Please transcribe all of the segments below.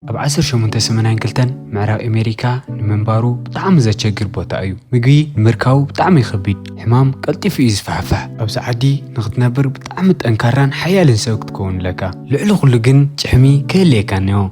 ኣብ ዓሰርተ ሸሞንተ ሰማንያን ክልተን ምዕራብ ኣሜሪካ ንምንባሩ ብጣዕሚ ዘቸግር ቦታ እዩ። ምግቢ ንምርካቡ ብጣዕሚ ከቢድ፣ ሕማም ቀልጢፉ እዩ ዝፋሕፋሕ። ኣብዚ ዓዲ ንኽትነብር ብጣዕሚ ጠንካራን ሓያልን ሰብ ክትከውን ኣለካ። ልዕሊ ኩሉ ግን ጭሕሚ ክህልየካ እኒኦ።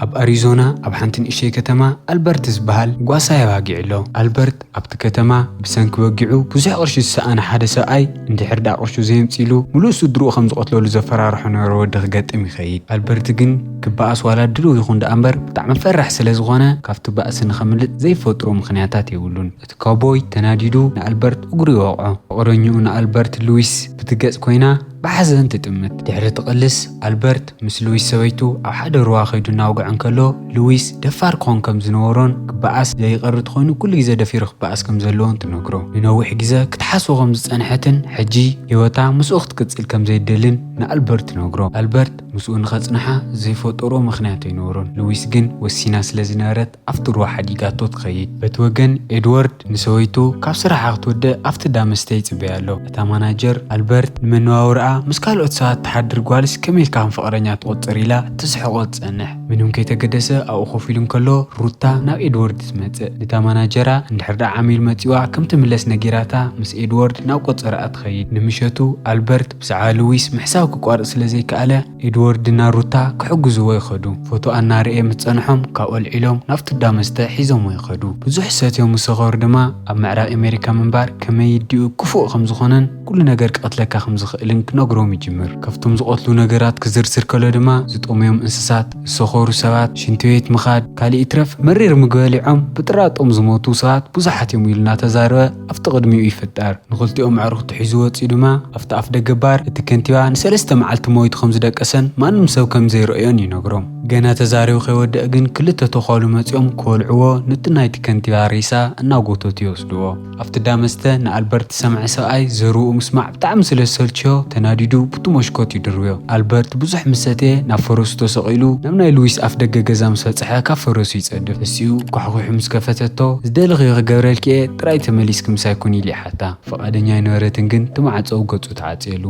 ኣብ ኣሪዞና ኣብ ሓንቲ ንእሽተይ ከተማ ኣልበርት ዝበሃል ጓሳይ ኣባጊዕ ኣሎ። ኣልበርት ኣብቲ ከተማ ብሰንኪ ወጊዑ ብዙሕ ቅርሺ ዝሰኣነ ሓደ ሰብኣይ፣ እንድሕር ደኣ ቅርሹ ዘየምፅኢሉ፣ ምሉእ ስድርኡ ከም ዝቐትለሉ ዘፈራርሖ ነበረ ወዲ ክገጥም ይኸይድ። ኣልበርት ግን ክበኣስ ዋላ ድልው ይኹን ደኣ እምበር ብጣዕሚ ፈራሕ ስለ ዝኾነ፣ ካብቲ ባእሲ ንኸምልጥ ዘይፈጥሮ ምኽንያታት የብሉን። እቲ ካውቦይ ተናዲዱ ንኣልበርት እግሩ ይወቕዖ። ፍቕረኛኡ ንኣልበርት፣ ሉዊስ፣ ብትገጽ ኮይና ብሓዘን ትጥምት። ድሕሪ ትቕልስ፣ ኣልበርት ምስ ሉዊስ ሰበይቱ ኣብ ሓደ ሩባ ከይዱ እናወግዐ እንከሎ፣ ሉዊስ ደፋር ክኾን ከም ዝነበሮን ክበኣስ ዘይቀሪ ተኾይኑ ኩሉ ግዜ ደፊሩ ክበኣስ ከም ዘለዎን ትነግሮ። ንነዊሕ ግዜ ክትሓስቦ ከም ዝጸንሐትን ሕጂ ህይወታ ምስኡ ክትቅጽል ከም ዘይደልን ንኣልበርት ትነግሮ። ኣልበርት ምስኡ ንኸጽንሓ ዘይፈጠሮ ምኽንያት ኣይነበሮን። ሉዊስ ግን ወሲና ስለ ዝነበረት ኣብቲ ሩባ ሓዲጋቶ ትኸይድ። በቲ ወገን ኤድወርድ ንሰበይቱ ካብ ስራሓ ክትወድእ ኣብቲ እንዳ መስተ ይጽበያ ኣሎ። እታ ማናጀር ኣልበርት ንመነባብሮኣ ምስ ካልኦት ሰባት ትሓድር ጓልስ ከመይ ኢልካ ከም ፍቕረኛ ትቖጽር ኢላ ትስሕቖ ትጸንሕ። ምንም ከይተገደሰ ኣብኡ ኮፍ ኢሉ እንከሎ ሩታ ናብ ኤድወርድ ትመጽእ። ነታ ማናጀራ እንድሕር ደኣ ዓሚል መጺዋ ከም ትምለስ ነጊራታ ምስ ኤድወርድ ናብ ቆጸራኣ ትኸይድ። ንምሸቱ ኣልበርት ብዛዕባ ሉዊስ ምሕሳብ ክቋርጽ ስለ ዘይከኣለ ኤድወርድና ሩታ ክሕግዝዎ ይኸዱ። ፎቶ ኣናርኤ ምስ ጸንሖም ካብኡ ኣልዒሎም ናብቲ እንዳ መስተ ሒዞምዎ ይኸዱ። ብዙሕ ሰትዮም ምስ ሰኸሩ ድማ ኣብ ምዕራብ ኣሜሪካ ምንባር ከመይ ይድኡ ክፉእ ከም ዝኾነን ኩሉ ነገር ክቐትለካ ከም ዝኽእልን ክነግሮም ይጅምር። ካብቶም ዝቐትሉ ነገራት ክዝርዝር ከሎ ድማ ዝጠመዮም እንስሳት፣ ዝሰኸሩ ሰባት፣ ሽንቲ ቤት ምኻድ፣ ካልእ ይትረፍ መሪር ምግቢ በሊዖም ብጥራጦም ዝሞቱ ሰባት ብዙሓት እዮም ኢሉ እናተዛረበ ኣብቲ ቅድሚኡ ይፍጠር። ንኽልቲኦም ኣዕሩኽቱ ሒዙ ወጺኡ ድማ ኣብቲ ኣፍ ደገ ባር እቲ ከንቲባ ንሰለስተ መዓልቲ ሞይቱ ከም ዝደቀሰን ማንም ሰብ ከም ዘይረኣዮን ይነግሮም። ገና ተዛሪቡ ከይወደአ ግን ክልተ ተዃሉ መጺኦም ክወልዕዎ ነቲ ናይቲ ከንቲባ ሬሳ እናጎተቱ ይወስድዎ። ኣብቲ እንዳ መስተ ንኣልበርት ዝሰምዐ ሰብኣይ ዘርኡ ምስማዕ ብጣዕሚ ስለ ዝሰልችዮ ተናዲዱ ብቲ መሽኮት ይድርብዮ። ኣልበርት ብዙሕ ምስ ሰተየ ናብ ፈረሱ ተሰቒሉ ናብ ናይ ሉዊስ ኣፍ ደገ ገዛ ምስ በጽሐ ካብ ፈረሱ ይጸድፍ። እሲኡ ኳሕኲሑ ምስ ከፈተቶ ዝደለኽዮ ክገብረልኪ እየ፣ ጥራይ ተመሊስኪ ምሳይ ኩኒ ኢሉ ይሓታ። ፍቓደኛ ኣይነበረትን ግን እቲ ማዕጾ ኣብ ገጹ ተዓጽየሉ።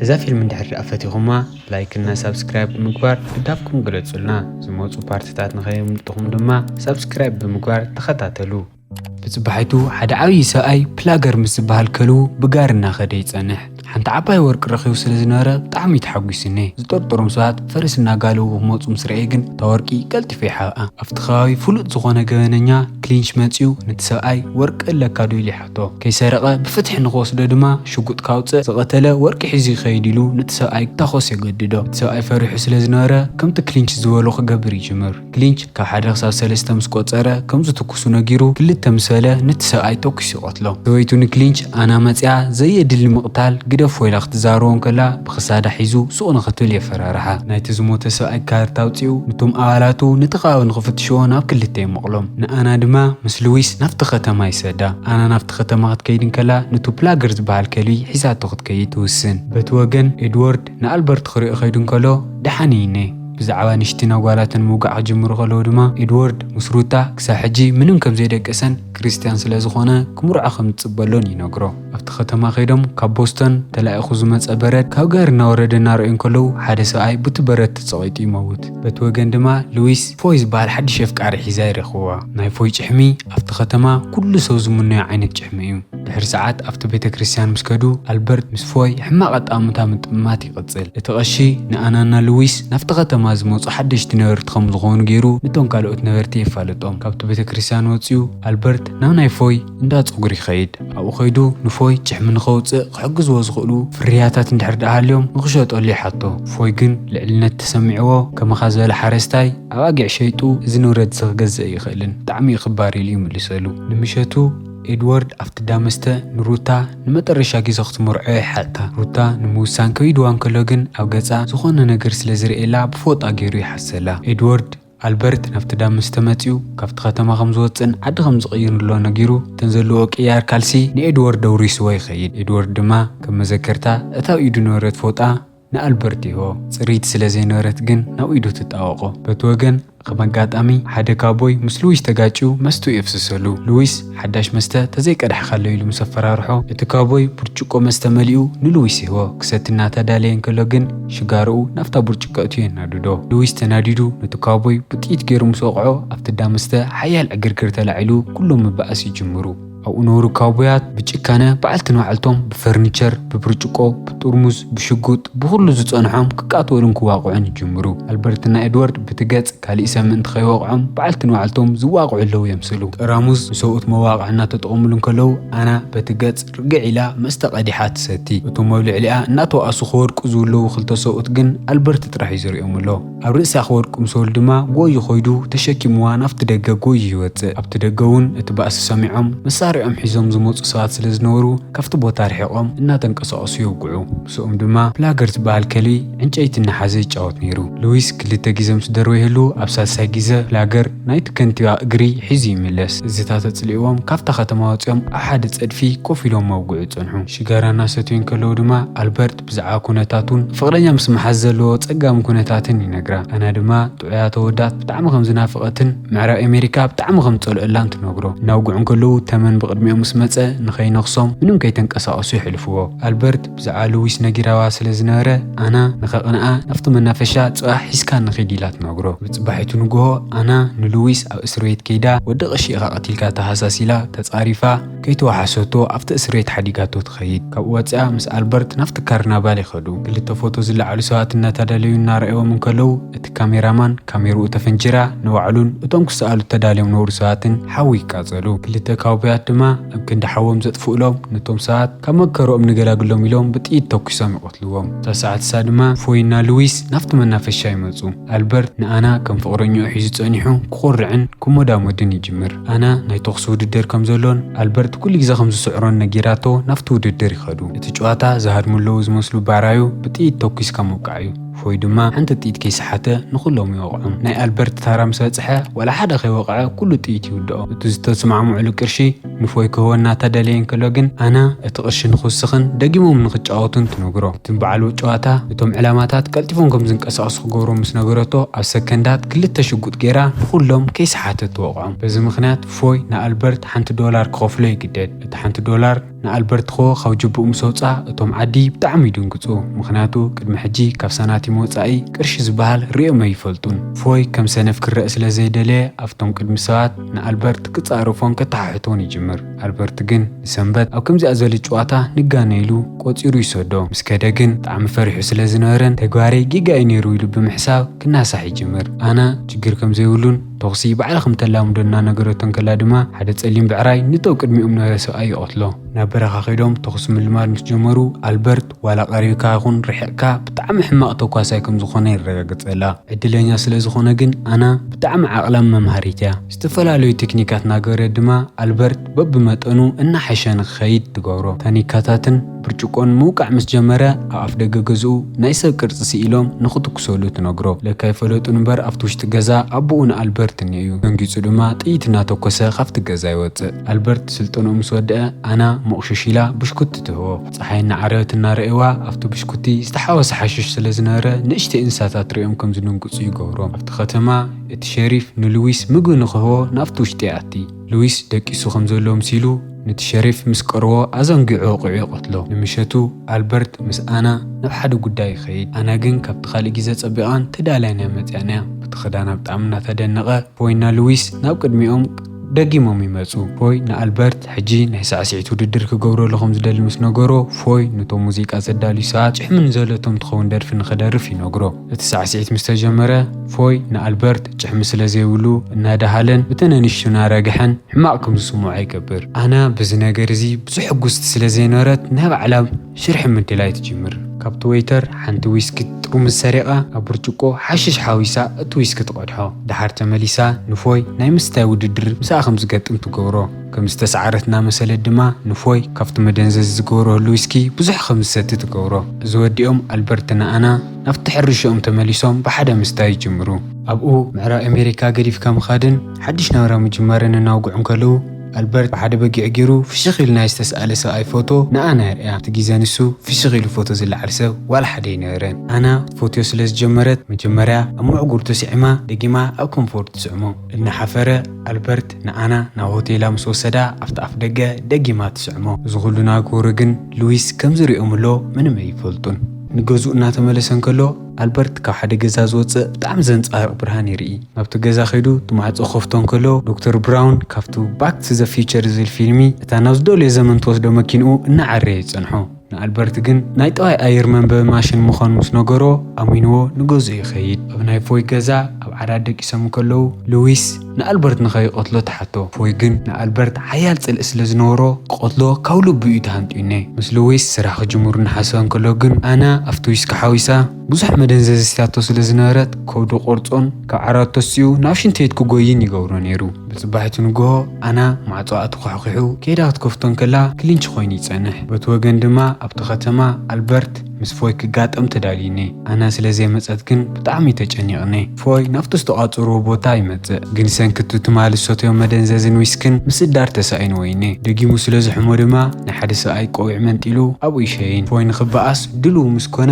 እዛ ፊልም እንድሕር ደኣ ፈቲኹማ ላይክ እና ሳብስክራይብ ብምግባር ደገፍኩም ግለጹልና። ዝመጹ ፓርትታት ንኸየምልጥኹም ድማ ሳብስክራይብ ብምግባር ተኸታተሉ። ብጽባሒቱ ሓደ ዓብዪ ሰብኣይ ፕላገር ምስ ዝበሃል ከልቡ ብጋሪ እናኸደ ይጸንሕ። ሓንቲ ዓባይ ወርቂ ረኺቡ ስለ ዝነበረ ብጣዕሚ እዩ ተሓጒሱ እኒሀ። ዝጠርጠሮም ሰባት ፈረስ እናጋለቡ ክመጹ ምስ ረኣየ ግን እታ ወርቂ ቀልጢፉ ይሓብኣ። ኣብቲ ከባቢ ፍሉጥ ዝኾነ ገበነኛ ክሊንች መጺኡ ነቲ ሰብኣይ ወርቂ ኣለካ ዶ ኢሉ ይሓቶ። ከይሰረቐ ብፍትሒ ንኽወስዶ ድማ ሽጉጥ ካውጽእ ዝቐተለ ወርቂ ሒዙ ይኸይድ ኢሉ ነቲ ሰብኣይ ክታኾስ የገድዶ። እቲ ሰብኣይ ፈሪሑ ስለ ዝነበረ ከምቲ ክሊንች ዝበሎ ክገብር ይጅምር። ክሊንች ካብ ሓደ ክሳብ ሰለስተ ምስ ቆጸረ ከም ዝትኩሱ ነጊሩ ክልተ ምስ በለ ነቲ ሰብኣይ ተኩሱ ይቐትሎ። ሰበይቱ ንክሊንች ኣና መጺኣ ዘየድሊ ምቕታል ግደፎ ኢላ ክትዛረቦ እንከላ ብኽሳዳ ሒዙ ሱቕ ንኽትብል የፈራርሓ። ናይቲ ዝሞተ ሰብኣይ ካርታ ኣውጺኡ ነቶም ኣባላቱ ነቲ ከባቢ ንኽፍትሽዎ ናብ ክልተ ይመቕሎም። ንኣና ድማ ምስ ሉዊስ ናብቲ ከተማ ይሰዳ። ኣና ናብቲ ከተማ ክትከይድ እንከላ ነቱ ፕላገር ዝበሃል ከልቢ ሒዛቶ ክትከይድ ትውስን። በቲ ወገን ኤድወርድ ንኣልበርት ክሪኦ ከይዱ እንከሎ ደሓን እዩ እኔ። ብዛዕባ ንሽቲ ናጓላትን ምውጋዕ ክጅምሩ ከለዉ ድማ ኤድወርድ ምስ ሩታ ክሳብ ሕጂ ምንም ከም ዘይደቀሰን ክርስትያን ስለ ዝኾነ ክምርዖ ከም ዝጽበሎን ይነግሮ። ኣብቲ ከተማ ከይዶም ካብ ቦስተን ተላኢኹ ዝመጸ በረድ ካብ ጋሪ እናወረደ እናረኣዩ እንከለዉ ሓደ ሰብኣይ ብቲ በረድ ተጸቒጡ ይመውት። በቲ ወገን ድማ ሉዊስ ፎይ ዝበሃል ሓድሽ ኣፍቃሪ ሒዛ ይረኽብዋ። ናይ ፎይ ጭሕሚ ኣብቲ ከተማ ኩሉ ሰብ ዝምነዮ ዓይነት ጭሕሚ እዩ። ድሕሪ ሰዓት ኣብቲ ቤተ ክርስቲያን ምስ ከዱ ኣልበርት ምስ ፎይ ሕማቕ ኣጠማምታ ምጥምማት ይቕጽል። እቲ ቀሺ ንኣናና ሉዊስ ናብቲ ከተማ ዝመጹ ሓደሽቲ ነበርቲ ከም ዝኾኑ ገይሩ ነቶም ካልኦት ነበርቲ የፋልጦም። ካብቲ ቤተ ክርስቲያን ወጺኡ ኣልበርት ናብ ናይ ፎይ እንዳ ጸጉሪ ይኸይድ። ኣብኡ ከይዱ ንፎይ ጭሕሚ ንኸውጽእ ክሕግዝዎ ዝኽእሉ ፍርያታት እንድሕር ደኣ ሃልዮም ንኽሸጠሉ ይሓቶ። ፎይ ግን ልዕልነት ተሰሚዕዎ ከማኻ ዝበለ ሓረስታይ ኣባጊዕ ሸይጡ እዚ ንብረት እዚ ክገዝእ ኣይኽእልን፣ ብጣዕሚ እዩ ክባር ኢሉ ይምልሰሉ። ንምሸቱ ኤድወርድ ኣብቲ እንዳ መስተ ንሩታ ንመጠረሻ ግዜ ክትምርዖ ይሓታ። ሩታ ንምውሳን ከቢድዋ እንከሎ ግን ኣብ ገጻ ዝኾነ ነገር ስለ ዝርእየላ ብፎጣ ገይሩ ይሓሰላ። ኤድወርድ ኣልበርት ናብቲ እንዳ መስተ መጺኡ ካብቲ ከተማ ከም ዝወጽእን ዓዲ ከም ዝቕይርን ኣሎ ነጊሩ እተን ዘለዎ ቅያር ካልሲ ንኤድወርድ ኣውሪስዎ ይኸይድ። ኤድወርድ ድማ ከም መዘከርታ እታ ኣብ ኢዱ ነበረት ፎጣ ንኣልበርት ይህቦ። ጽርይቲ ስለ ዘይነበረት ግን ናብ ኢዱ ትጣበቖ። በቲ ወገን ከም ኣጋጣሚ ሓደ ካውቦይ ምስ ሉዊስ ተጋጭዩ መስትኡ የፍስሰሉ። ሉዊስ ሓዳሽ መስተ ተዘይቀዳሕካለይ ኢሉ ምስ ኣፈራርሖ፣ እቲ ካውቦይ ብርጭቆ መስተ መሊኡ ንሉዊስ ይህቦ። ክሰቲ እናተዳለየ እንከሎ ግን ሽጋርኡ ናብታ ብርጭቆ እትዩ የናድዶ። ሉዊስ ተናዲዱ ነቲ ካውቦይ ብጥይት ገይሩ ምስ ወቕዖ ኣብቲ እንዳ መስተ ሓያል ዕግርግር ተላዒሉ ኩሎም ምባኣስ ይጅምሩ። ኣብኡ ነብሩ ካውቦያት ብጭካነ በዓልቲ ንባዕልቶም ብፈርኒቸር፣ ብብርጭቆ፣ ብጥርሙዝ፣ ብሽጉጥ፣ ብኹሉ ዝጸንሖም ክቃተሉን ክዋቕዑን ይጅምሩ። ኣልበርትና ኤድዋርድ ብቲ ገጽ ካሊእ ሰብ ምእንቲ ከይወቕዖም በዓልቲ ንባዕልቶም ዝዋቕዑ ኣለዉ የምስሉ። ጠራሙዝ ንሰብኡት መዋቕዒ እናተጠቐሙሉ እንከለዉ ኣና በቲ ገጽ ርግዕ ኢላ መስተ ቀዲሓ ትሰቲ። እቶም ኣብ ልዕሊኣ እናተዋእሱ ክወድቁ ዝውለዉ ክልተ ሰብኡት ግን ኣልበርት ጥራሕ እዩ ዝሪኦም ኣሎ። ኣብ ርእሳ ክወድቁ ምስ በሉ ድማ ጎዩ ኮይዱ ተሸኪምዋ ናብቲ ደገ ጎዩ ይወጽእ። ኣብቲ ደገ እውን እቲ ባእሲ ሰሚዖም መሳርያኦም ሒዞም ዝመጹ ሰባት ስለ ዝነበሩ ካብቲ ቦታ ርሒቖም እናተንቀሳቐሱ የውግዑ። ምስኦም ድማ ፕላገር ዝበሃል ከልቢ ዕንጨይቲ እናሓዘ ይጫወት ነይሩ። ሉዊስ ክልተ ግዜ ምስ ደርበ ይህሉ ኣብ ሳልሳይ ግዜ ፕላገር ናይቲ ከንቲባ እግሪ ሒዙ ይምለስ። እዚታት ኣጽሊእዎም ካብታ ከተማ ወጺኦም ኣብ ሓደ ጸድፊ ኮፍ ኢሎም መውግዑ ጸንሑ። ሽጋራ እናሰተዩ እንከለዉ ድማ ኣልበርት ብዛዕባ ኩነታቱን ፍቕረኛ ምስ መሓዝ ዘለዎ ጸጋሚ ኩነታትን ይነግራ። ኣና ድማ ጥዑያት ኣወዳት ብጣዕሚ ከም ዝናፍቐትን ምዕራብ ኣሜሪካ ብጣዕሚ ከም ዝጸልኦላን ትነግሮ። እናውግዑ እንከለዉ ተመን ብቕድሚኦም ምስ መጸ ንኸይነኽሶም ምንም ከይተንቀሳቐሱ የሕልፍዎ። ኣልበርት ብዛዕባ ሉዊስ ነጊራዋ ስለ ዝነበረ ኣና ንኸቕንኣ ናብቲ መናፈሻ ጽባሕ ሒዝካ ንኺድ ኢላ ትነግሮ። ብጽባሒቱ ንግሆ ኣና ንሉዊስ ኣብ እስር ቤት ከይዳ ወዲ ቀሺ ኢኻ ቀቲልካ ተሃሳስ ኢላ ተጻሪፋ ከይተዋሓሰቶ ኣብቲ እስር ቤት ሓዲጋቶ ትኸይድ። ካብኡ ወጺኣ ምስ ኣልበርት ናብቲ ካርናቫል ይኸዱ። ክልተ ፎቶ ዝለዓሉ ሰባት እናተዳለዩ እናረኣይዎም እንከለዉ እቲ ካሜራማን ካሜርኡ ተፈንጂራ ንባዕሉን እቶም ክሰኣሉ ተዳልዮም ነበሩ ሰባትን ሓዊ ይቃጸሉ። ክልተ ካውቦያት ድማ ኣብ ክንዲ ሓዎም ዘጥፍኡሎም ነቶም ሰባት ካብ መከረኦም ንገላግሎም ኢሎም ብጥይት ተኩሶም ይቐትልዎም። እታ ሰዓት እሳ ድማ ፎይና ሉዊስ ናብቲ መናፈሻ ይመጹ። ኣልበርት ንኣና ከም ፍቕረኛኡ ሒዙ ጸኒሑ ክኾርዕን ክሞዳሞድን ይጅምር። ኣና ናይ ተኹሲ ውድድር ከም ዘሎን ኣልበርት ኩሉ ግዜ ከም ዝስዕሮን ነጊራቶ ናብቲ ውድድር ይኸዱ። እቲ ጨዋታ ዝሃድሙ ኣለዉ ዝመስሉ ባራዩ ብጥይት ተኩስካ ምውቃዕ እዩ። ፎይ ድማ ሓንቲ ጥይት ከይሰሓተ ንኹሎም ይወቕዖም። ናይ ኣልበርት ታራ ምስ በጽሐ ዋላ ሓደ ከይወቕዐ ኩሉ ጥይት ይውድኦ። እቲ ዝተስማዕምዑሉ ቅርሺ ንፎይ ክህቦ እናተደለየ እንከሎ ግን ኣና እቲ ቅርሺ ንኽውስኽን ደጊሞም ንኽጫወቱን ትነግሮ። እቲ በዓል ጨዋታ እቶም ዕላማታት ቀልጢፎም ከም ዝንቀሳቐሱ ክገብሮም ምስ ነገረቶ ኣብ ሰከንዳት ክልተ ሽጉጥ ገይራ ንኹሎም ከይሰሓተት ትወቕዖም። በዚ ምኽንያት ፎይ ንኣልበርት ሓንቲ ዶላር ክኸፍሎ ይግደድ። እቲ ሓንቲ ዶላር ንኣልበርት ኾ ካብ ጅብኡ ምስ ኣውፅኣ እቶም ዓዲ ብጣዕሚ ይድንግፁ። ምኽንያቱ ቅድሚ ሕጂ ካብ ሳናቲም ወፃኢ ቅርሺ ዝበሃል ሪኦም ኣይፈልጡን። ፎይ ከም ሰነፍ ክረአ ስለ ዘይደለየ ኣብቶም ቅድሚ ሰባት ንኣልበርት ክፃረፎን ከተሓሕቶን ይጅምር። ኣልበርት ግን ንሰንበት ኣብ ከምዚኣ ዝበለት ጨዋታ ንጋነ ኢሉ ቆፂሩ ይሰዶ። ምስ ከደ ግን ብጣዕሚ ፈሪሑ ስለ ዝነበረን ተግባረይ ጌጋ እዩ ነይሩ ኢሉ ብምሕሳብ ክናሳሕ ይጅምር። ኣና ችግር ከም ዘይብሉን ተኹሲ ባዕላ ከም ተላምዶ እናነገረቶ እንከላ ድማ ሓደ ጸሊም ብዕራይ ንቶ ቅድሚኦም ነበረ ሰብኣይ ይቐትሎ። ናብ በረኻ ከይዶም ተኹሲ ምልማድ ምስ ጀመሩ ኣልበርት ዋላ ቀሪብካ ይኹን ርሒቕካ ብጣዕሚ ሕማቕ ተኳሳይ ከም ዝኾነ የረጋግጸላ። ዕድለኛ ስለ ዝኾነ ግን ኣና ብጣዕሚ ዓቕላም መምሃሪት እያ። ዝተፈላለዩ ቴክኒካት እናገበረት ድማ ኣልበርት በብመጠኑ እናሓሸ ንክኸይድ ትገብሮ። ታኒካታትን ብርጭቆን ምውቃዕ ምስ ጀመረ ኣብ ኣፍ ደገ ገዝኡ ናይ ሰብ ቅርጺ ስኢሎም ንኽትኩሰሉ ትነግሮ። ለካ ይፈለጡን እምበር ኣብቲ ውሽጢ ገዛ ኣቦኡ ንኣልበርት እኒኦ እዩ። ደንጊጹ ድማ ጥይት እናተኮሰ ካብቲ ገዛ ይወጽእ። ኣልበርት ስልጠንኡ ምስ ወደአ ኣና ሞቕሽሽ ኢላ ብሽኩቲ ትህቦ። ጸሓይ እናዓረበት እናረኣይዋ ኣብቲ ብሽኩቲ ዝተሓወሰ ሓሽሽ ስለ ዝነበረ ንእሽተይ እንስሳታት ሪኦም ከም ዝድንግጹ ይገብሮም። ኣብቲ ከተማ እቲ ሸሪፍ ንሉዊስ ምግቢ ንኽህቦ ናብቲ ውሽጢ ይኣቲ። ሉዊስ ደቂሱ ከም ዘሎ ምሲሉ ነቲ ሸሪፍ ምስ ቀርቦ ኣዘንጊዑ ወቒዑ ይቐትሎ። ንምሸቱ ኣልበርት ምስ ኣና ናብ ሓደ ጉዳይ ይኸይድ። ኣና ግን ካብቲ ካልእ ግዜ ጸቢቓን ተዳልያን እያ መጺኣን እያ። በቲ ክዳና ብጣዕሚ እናተደነቐ ፎይና ሉዊስ ናብ ቅድሚኦም ደጊሞም ይመጹ። ፎይ ንኣልበርት ሕጂ ናይ ሳዕስዒት ውድድር ክገብረሉ ከም ዝደሊ ምስ ነገሮ ፎይ ነቶም ሙዚቃ ዘዳልዩ ሰባት ጭሕሚ ንዘለቶም ትኸውን ደርፊ ንኽደርፍ ይነግሮ። እቲ ሳዕስዒት ምስ ተጀመረ ፎይ ንኣልበርት ጭሕሚ ስለ ዘይብሉ እናደሃለን ብተነንሽቱ እናረግሐን ሕማቕ ከም ዝስምዖ ይገብር። ኣና በዚ ነገር እዚ ብዙሕ ሕጉስቲ ስለ ዘይነበረት ናይ ባዕላ ሽርሒ ምድላይ ትጅምር። ካብቲ ወይተር ሓንቲ ዊስኪ ጥርሙዝ ሰሪቓ ኣብ ብርጭቆ ሓሽሽ ሓዊሳ እቲ ዊስኪ ትቐድሖ። ደሓር ተመሊሳ ንፎይ ናይ ምስታይ ውድድር ምስኣ ከም ዝገጥም ትገብሮ። ከም ዝተሰዓረት እናመሰለት ድማ ንፎይ ካብቲ መደንዘዚ ዝገብሮ ህሉ ዊስኪ ብዙሕ ከም ዝሰቲ ትገብሮ። እዚ ወዲኦም ኣልበርት ንኣና ናብቲ ሕርሽኦም ተመሊሶም ብሓደ ምስታይ ይጅምሩ። ኣብኡ ምዕራብ ኣሜሪካ ገዲፍካ ምኻድን ሓድሽ ናብራ ምጅማርን እናውግዑ እንከለዉ ኣልበርት ብሓደ በጊዕ ገይሩ ፍሽኽ ኢሉ ናይ ዝተስኣለ ሰብኣይ ፎቶ ንኣና የርእያ። ኣብቲ ግዜ ንሱ ፍሽኽ ኢሉ ፎቶ ዝለዓል ሰብ ዋላ ሓደ ኣይነበረን። ኣና ክትፈትዮ ስለ ዝጀመረት፣ መጀመርያ ኣብ መዕጉርቱ ስዒማ፣ ደጊማ ኣብ ኮምፎርት ትስዕሞ። እናሓፈረ ኣልበርት ንኣና ናብ ሆቴላ ምስ ወሰዳ፣ ኣብቲ ኣፍ ደገ ደጊማ ትስዕሞ። እዚ ኩሉ እናገበሩ ግን፣ ሉዊስ ከም ዝሪኦምሎ ምንም ኣይፈልጡን። ንገዝኡ እናተመለሰ እንከሎ፣ ኣልበርት ካብ ሓደ ገዛ ዝወጽእ ብጣዕሚ ዘንጸባርቕ ብርሃን ይርኢ። ናብቲ ገዛ ከይዱ እቲ ማዕጾ ክኸፍቶ እንከሎ፣ ዶክተር ብራውን ካብቲ ባክ ቱ ዘ ፊውቸር ዝብል ፊልሚ፣ እታ ናብ ዝደልዮ ዘመን ትወስዶ መኪንኡ እናዓረየ ይጸንሖ። ንኣልበርት ግን ናይ ጠዋይ ኣየር መንበቢ ማሽን ምዃኑ ምስ ነገሮ፣ ኣሚንዎ ንገዝኡ ይኸይድ። ኣብ ናይ ፎይ ገዛ ኣብ ዓራት ደቂሶም እንከለዉ፣ ሉዊስ ንኣልበርት ንኸይቐትሎ ትሓቶ። ፎይ ግን ንኣልበርት ሓያል ጽልኢ ስለ ዝነበሮ፣ ክቐትሎ ካብ ልቡ እዩ ተሃንጥዩኒ። ምስ ሉዊስ ስራሕ ክጅምሩ እናሓሰበ እንከሎ ግን፣ ኣና ኣብቲ ዊስኪ ሓዊሳ ብዙሕ መደንዘዚ ሰትያቶ ስለ ዝነበረት፣ ከብዱ ቆርጾን ካብ ዓራት ተሲኡ ናብ ሽንቲ ቤት ክጎይን ይገብሮ ነይሩ። ብጽባሒቱ ንግሆ ኣና ማዕጾኣ ተኳሕኲሑ ከይዳ ክትከፍቶ እንከላ፣ ክሊንች ኮይኑ ይጸንሕ። በቲ ወገን ድማ ኣብቲ ከተማ ኣልበርት ምስ ፎይ ክጋጠም ተዳልዩኒ። ኣና ስለ ዘይመጸት ግን ብጣዕሚ ተጨኒቕኒ። ፎይ ናብቲ ዝተቋጸርዎ ቦታ ይመጽእ፣ ግን ሰንክቲ ትማሊ ዝሰተዮ መደንዘዝን ዊስክን ምስዳር ተሳኢንዎ እዩኒ። ደጊሙ ስለ ዝሕሞ ድማ ናይ ሓደ ሰብኣይ ቆቢዕ መንጢሉ ኣብኡ ይሸይን። ፎይ ንኽበኣስ ድልው ምስ ኮነ፣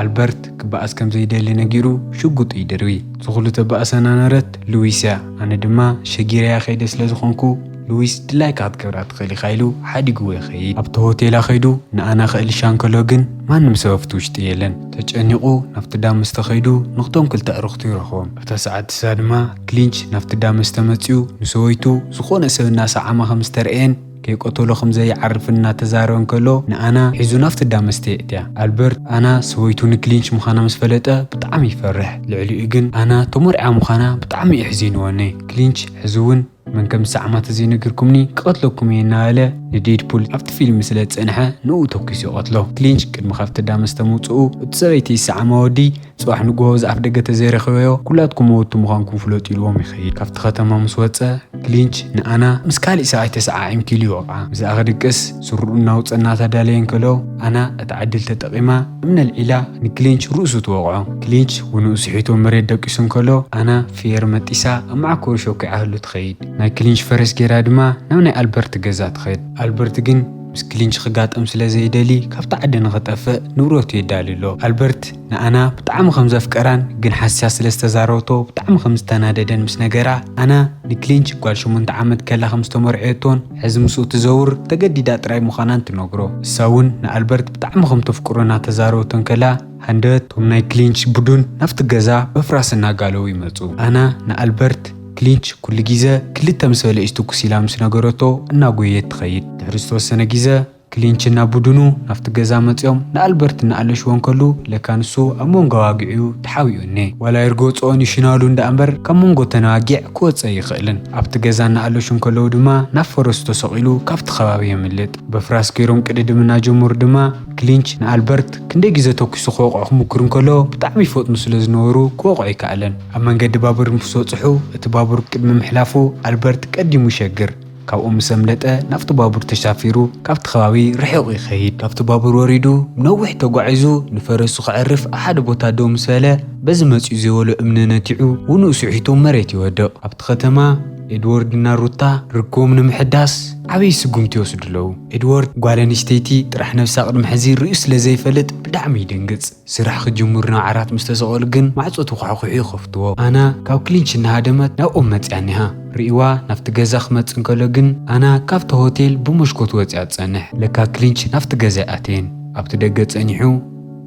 ኣልበርት ክበኣስ ከም ዘይደሊ ነጊሩ ሽጉጡ ይድርቢ። ዝኹሉ ተባእሰ ናነረት ሉዊስ እያ። ኣነ ድማ ሸጊረያ ከይደ ስለ ዝኾንኩ፣ ሉዊስ ድላይካ ክትገብራ ትኽእል ኢኻ ኢሉ ሓዲግዎ ይኸይድ። ኣብቲ ሆቴላ ከይዱ ንኣና ከእልሻ እንከሎ ግን ማንም ሰብ ኣብቲ ውሽጢ የለን። ተጨኒቑ ናብቲ ዳ መስተ ከይዱ ንኽቶም ክልተ ኣዕሩኽቱ ይረኽቦም። ኣብታ ሰዓት እሳ ድማ ክሊንች ናብቲ ዳ መስተ መጺኡ ንሰበይቱ ዝኾነ ሰብ እናሰዓማ ከም ዝተረእየን ከይቀተሎ ከም ዘይዓርፍን እናተዛረበ እንከሎ ንኣና ሒዙ ናብቲ ዳ መስተ የእትያ። ኣልበርት ኣና ሰበይቱ ንክሊንች ምዃና ምስ ፈለጠ ብጣዕሚ ይፈርሕ። ልዕሊኡ ግን ኣና ተመርዕያ ምዃና ብጣዕሚ የሕዚንወኒ። ክሊንች ሕዚ እውን መን ከም ዝሰዓማ ተዘይነገርኩምኒ ክቐትለኩም እየ እናበለ ንዴድፑል ኣብቲ ፊልም ስለ ዝጸንሐ ንኡ ተኲሱ ይቐትሎ። ክሊንች ቅድሚ ካብቲ ዳ መስተ ምውጽኡ እቲ ሰበይቲ ዝሰዓማ ወዲ ጽባሕ ንግሆ ዝኣፍ ደገ ተዘይረኸበዮ ኩላትኩም መወቱ ምዃንኩም ፍለጡ ኢልዎም ይኸይድ። ካብቲ ከተማ ምስ ወጸ ክሊንች ንኣና ምስ ካሊእ ሰብኣይ ተሰዓዒምኪ ኢሉ ይወቕዓ። ምስኣ ክድቅስ ስሩኡ እናውጸ እናተዳለየ እንከሎ ኣና እቲ ዕድል ተጠቒማ እምነ ኣልዒላ ንክሊንች ርእሱ ትወቕዖ። ክሊንች ውንኡ ስሒቱ መሬት ደቂሱ እንከሎ ኣና ፍየር መጢሳ ኣብ መዓኮሩ ሸኲዓ ህሉ ትኸይድ። ናይ ክሊንች ፈረስ ገይራ ድማ ናብ ናይ ኣልበርት ገዛ ትኸይድ። ኣልበርት ግን ምስ ክሊንች ክጋጠም ስለ ዘይደሊ ካብቲ ዓዲ ንኽጠፍእ ንብረቱ የዳሊ ኣሎ። ኣልበርት ንኣና ብጣዕሚ ከም ዘፍቀራን ግን ሓስያ ስለ ዝተዛረበቶ ብጣዕሚ ከም ዝተናደደን ምስ ነገራ ኣና ንክሊንች ጓል ሸሞንተ ዓመት ከላ ከም ዝተመርዐየቶን ሕዚ ምስኡ ትዘውር ተገዲዳ ጥራይ ምዃናን ትነግሮ። እሳ እውን ንኣልበርት ብጣዕሚ ከም ተፍቅሮ እናተዛረበቶ እንከላ ሃንደበት እቶም ናይ ክሊንች ቡዱን ናብቲ ገዛ በፍራስ እናጋለቡ ይመጹ። ኣና ንኣልበርት ክሊንች ኩሉ ግዜ ክልተ ምስ በለ እዩ ትኩስ ኢላ ምስ ነገረቶ እናጎየት ትኸይድ። ድሕሪ ዝተወሰነ ግዜ ክሊንች እና ቡዱኑ ናብቲ ገዛ መጺኦም ንኣልበርት እናኣለሽዎ እንከሉ ለካ ንሱ ኣብ መንጎ ኣዋጊዑ ተሓቢኡ እኔ። ዋላ ይርገጽኦን ይሽናሉ እንዳ እምበር ካብ መንጎ ተን ኣዋጊዕ ክወጽእ ኣይኽእልን። ኣብቲ ገዛ እናኣለሹ እንከለዉ ድማ ናብ ፈረሱ ተሰቒሉ ካብቲ ከባቢ የምልጥ። በፍራስ ገይሮም ቅድድም እናጀመሩ ድማ ክሊንች ንኣልበርት ክንደይ ግዜ ተኲሱ ክወቕዖ ክምኩር እንከሎ ብጣዕሚ ይፈጥኑ ስለ ዝነበሩ ክወቕዖ ኣይከኣለን። ኣብ መንገዲ ባቡር ምስ በጽሑ እቲ ባቡር ቅድሚ ምሕላፉ ኣልበርት ቀዲሙ ይሸግር። ካብኡ ምስ ኣምለጠ ናብቲ ባቡር ተሳፊሩ ካብቲ ከባቢ ርሒቑ ይኸይድ። ካብቲ ባቡር ወሪዱ ነዊሕ ተጓዒዙ ንፈረሱ ከዕርፍ ኣብ ሓደ ቦታ ደው ምስ በለ በዚ መጺኡ ዘይበሎ እምኒ ነቲዑ ውንኡ ስሒቱ መሬት ይወድቕ። ኣብቲ ከተማ ኤድወርድ እና ሩታ ርክቦም ንምሕዳስ ዓብዪ ስጉምቲ ይወስዱ ኣለዉ። ኤድወርድ ጓል ኣንስተይቲ ጥራሕ ነብሳ ቅድሚ ሕዚ ርእዩ ስለ ዘይፈልጥ ብጣዕሚ ይድንግጽ። ስራሕ ክጅምሩ ናብ ዓራት ምስ ተሰቐሉ ግን ማዕጾ ተኳሕኲሑ ይኸፍትዎ። ኣና ካብ ክሊንች እናሃደመት ናብኦም መጺኣ እኒሃ። ርእይዋ ናብቲ ገዛ ክመጽእ እንከሎ ግን ኣና ካብቲ ሆቴል ብመስኮት ወጺኣ ትጸንሕ። ለካ ክሊንች ናብቲ ገዛ ኣይኣተየን። ኣብቲ ደገ ጸኒሑ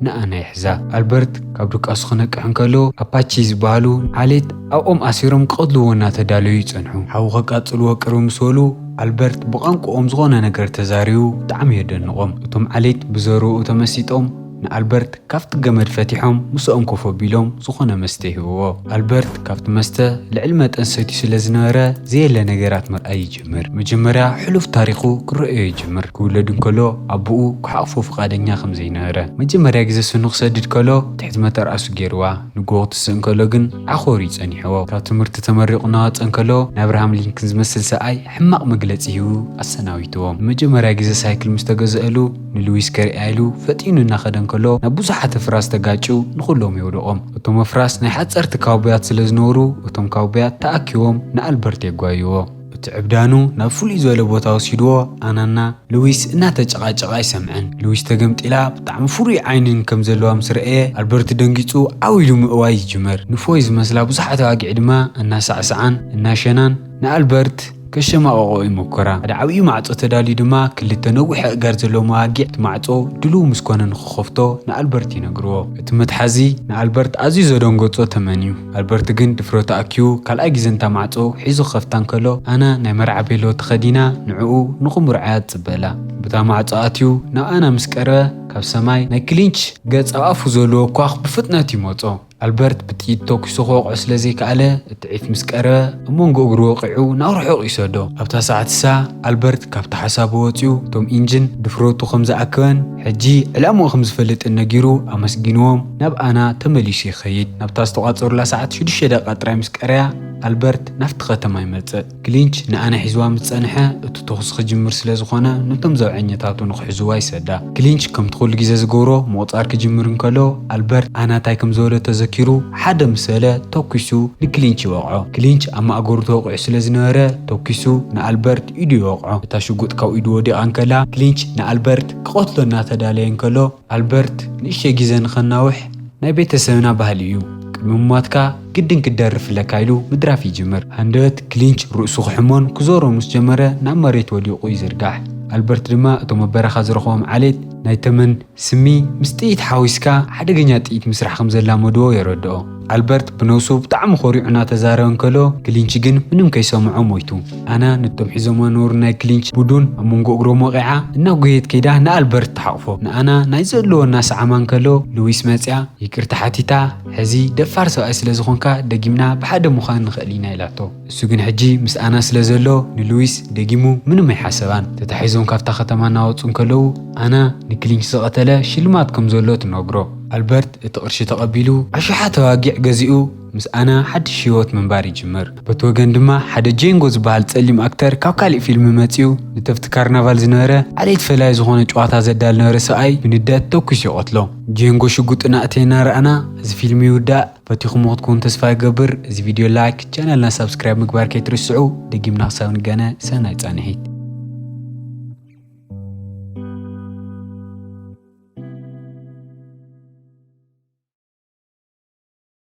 ንኣና ይሕዛ። ኣልበርት ካብ ድቃሱ ክነቅሕ እንከሎ ኣፓቺ ዝበሃሉ ዓሌት ኣብኦም ኣሲሮም ክቐትልዎ እናተዳለዩ ይጸንሑ። ሓዊ ከቃጽልዎ ቅርብ ምስ በሉ ኣልበርት ብቋንቋኦም ዝኾነ ነገር ተዛሪቡ ብጣዕሚ የደንቖም። እቶም ዓሌት ብዘረብኡ ተመሲጦም ንኣልበርት ካብቲ ገመድ ፈቲሖም ምስኦም ኮፍ ኣቢሎም ዝኾነ መስተ ይህብዎ። ኣልበርት ካብቲ መስተ ልዕሊ መጠን ሰትዩ ስለ ዝነበረ ዘየለ ነገራት ምርኣይ ይጅምር። መጀመርያ ሕሉፍ ታሪኹ ክረኣዮ ይጅምር። ክውለድ እንከሎ ኣቦኡ ክሓቕፎ ፍቓደኛ ከም ዘይነበረ፣ መጀመርያ ግዜ ስኑ ክሰድድ ከሎ ትሕቲ መተርኣሱ ገይርዋ፣ ንግሆ ክትስእ እንከሎ ግን ዓኾር እዩ ጸኒሕዎ። ካብ ትምህርቲ ተመሪቑ እናወጸ እንከሎ ንኣብርሃም ሊንክን ዝመስል ሰብኣይ ሕማቕ መግለጺ ሂቡ ኣሰናቢትዎ። ንመጀመርያ ግዜ ሳይክል ምስ ተገዘአሉ ንሉዊስ ከርእያ ኢሉ ፈጢኑ እናኸደ እንከሎ ናብ ብዙሓት ኣፍራስ ተጋጭው ንኹሎም የውድቖም። እቶም ኣፍራስ ናይ ሓጸርቲ ካውቦያት ስለ ዝነበሩ እቶም ካውቦያት ተኣኪቦም ንኣልበርት የጓይዎ። እቲ ዕብዳኑ ናብ ፍሉይ ዝበለ ቦታ ወሲድዎ፣ ኣናና ሉዊስ እናተጨቓጨቓ ኣይሰምዐን። ሉዊስ ተገምጢላ ብጣዕሚ ፍሩይ ዓይንን ከም ዘለዋ ምስ ረኣየ፣ ኣልበርት ደንጊጹ ዓው ኢሉ ምእዋይ ይጅምር። ንፎይ ዝመስላ ብዙሓት ኣባጊዕ ድማ እናሳዕስዓን እናሸናን ንኣልበርት ከሸማቐቖ ይሞክራ። ሓደ ዓብዪ ማዕጾ ተዳልዩ ድማ ክልተ ነዊሕ ኣእጋር ዘለዎም ኣባጊዕ እቲ ማዕጾ ድሉው ምስ ኮነ ንኽኸፍቶ ንኣልበርት ይነግርዎ። እቲ መትሓዚ ንኣልበርት ኣዝዩ ዘደንገጾ ተመን እዩ። ኣልበርት ግን ድፍረቱ ኣኪቡ ካልኣይ ግዜ ነታ ማዕጾ ሒዙ ክኸፍታ እንከሎ፣ ኣና ናይ መርዓ ቤሎ ተኸዲና ንዕኡ ንኽምርዓያ ትጽበ ኣላ። በታ ማዕጾ ኣትዩ ናብ ኣና ምስ ቀረበ፣ ካብ ሰማይ ናይ ክሊንች ገጽ ኣብ ኣፉ ዘለዎ ኳኽ ብፍጥነት ይመጾ። ኣልበርት ብጥይት ተኩሱ ክወቕዖ ስለ ዘይከኣለ፣ እቲ ዒፍ ምስ ቀረበ ኣብ መንጎ እግሩ ወቒዑ ናብ ርሑቕ ይሰዶ። ኣብታ ሰዓት እሳ ኣልበርት ካብቲ ሓሳቡ ወጺኡ፣ እቶም ኢንጅን ድፍረቱ ከም ዝኣከበን ሕጂ ዕላምኡ ከም ዝፈልጥን ነጊሩ ኣመስጊንዎም ናብ ኣና ተመሊሱ ይኸይድ። ናብታ ዝተቋጸሩላ ሰዓት ሽዱሽተ ደቂቃ ጥራይ ምስ ቀረያ ኣልበርት ናብቲ ከተማ ይመጽእ። ክሊንች ንኣና ሒዝዋ ምስ ጸንሐ፣ እቲ ተኹሲ ክጅምር ስለ ዝኾነ፣ ነቶም ዘብዐኛታቱ ንኽሕዝዋ ይሰዳ። ክሊንች ከምቲ ኩሉ ግዜ ዝገብሮ ምቑጻር ክጅምር እንከሎ፣ ኣልበርት ኣና እንታይ ከም ዝበሎ ተዘኪሩ፣ ሓደ ምስ በለ ተኲሱ ንክሊንች ይወቕዖ። ክሊንች ኣብ ማእገሩ ተወቒዑ ስለ ዝነበረ፣ ተኲሱ ንኣልበርት ኢዱ ይወቕዖ። እታ ሽጉጥ ካብ ኢዱ ወዲቓ እንከላ፣ ክሊንች ንኣልበርት ክቐትሎ እናተዳለየ እንከሎ፣ ኣልበርት ንእሽተይ ግዜ ንኸናውሕ ናይ ቤተሰብና ባህሊ እዩ። ቅድሚ ምሟትካ ግድን ክትደርፍ ኣለካ ኢሉ ምድራፍ ይጅምር። ሃንደበት ክሊንች ርእሱ ክሕሞን ክዞሮ ምስ ጀመረ ናብ መሬት ወዲቑ ይዝርጋሕ። ኣልበርት ድማ እቶም ኣብ በረኻ ዝረኸቦም ዓሌት ናይ ተመን ስሚ ምስ ጥይት ሓዊስካ ሓደገኛ ጥይት ምስራሕ ከም ዘላመድዎ የረድኦ። ኣልበርት ብነብሱ ብጣዕሚ ኮሪዑ እናተዛረበ እንከሎ፣ ክሊንች ግን ምንም ከይሰምዖ ሞይቱ። ኣና ነቶም ሒዞሞ ነበሩ ናይ ክሊንች ቡዱን ኣብ መንጎ እግሮም ወቒዓ እናጎየት ከይዳ ንኣልበርት ትሓቕፎ። ንኣና ናይ ዘለዎ እናሰዓማ እንከሎ፣ ሉዊስ መጽያ ይቅርታ ሓቲታ፣ "ሕዚ ደፋር ሰብኣይ ስለ ዝኾንካ ደጊምና ብሓደ ምዃን ንኽእል ኢና" ኢላቶ። እሱ ግን ሕጂ ምስ ኣና ስለ ዘሎ ንሉዊስ ደጊሙ ምንም ኣይሓሰባን። ተታሒዞም ካብታ ከተማ እናወጹ እንከለዉ ኣና ንክሊንች ዝቐተለ ሽልማት ከም ዘሎ ትነግሮ። ኣልበርት እቲ ቅርሺ ተቐቢሉ ኣሽሓት ኣባጊዕ ገዚኡ ምስ ኣና ሓድሽ ህይወት ምንባር ይጅምር። በቲ ወገን ድማ ሓደ ጄንጎ ዝበሃል ጸሊም ኣክተር ካብ ካሊእ ፊልም መጺኡ ነቲ ኣብቲ ካርናቫል ዝነበረ ዓሌት ፈላይ ዝኾነ ጨዋታ ዘዳል ነበረ ሰብኣይ ብንደት ተኩስ ይቐትሎ። ጄንጎ ሽጉጥ እናእተየ እናረኣና እዚ ፊልም ይውዳእ። ፈቲኹሞ ክትኮኑ ተስፋ ይገብር። እዚ ቪድዮ ላይክ፣ ቻነልና ሳብስክራይብ ምግባር ከይትርስዑ። ደጊምና ክሳብ ንገነ ሰናይ ጻንሒት።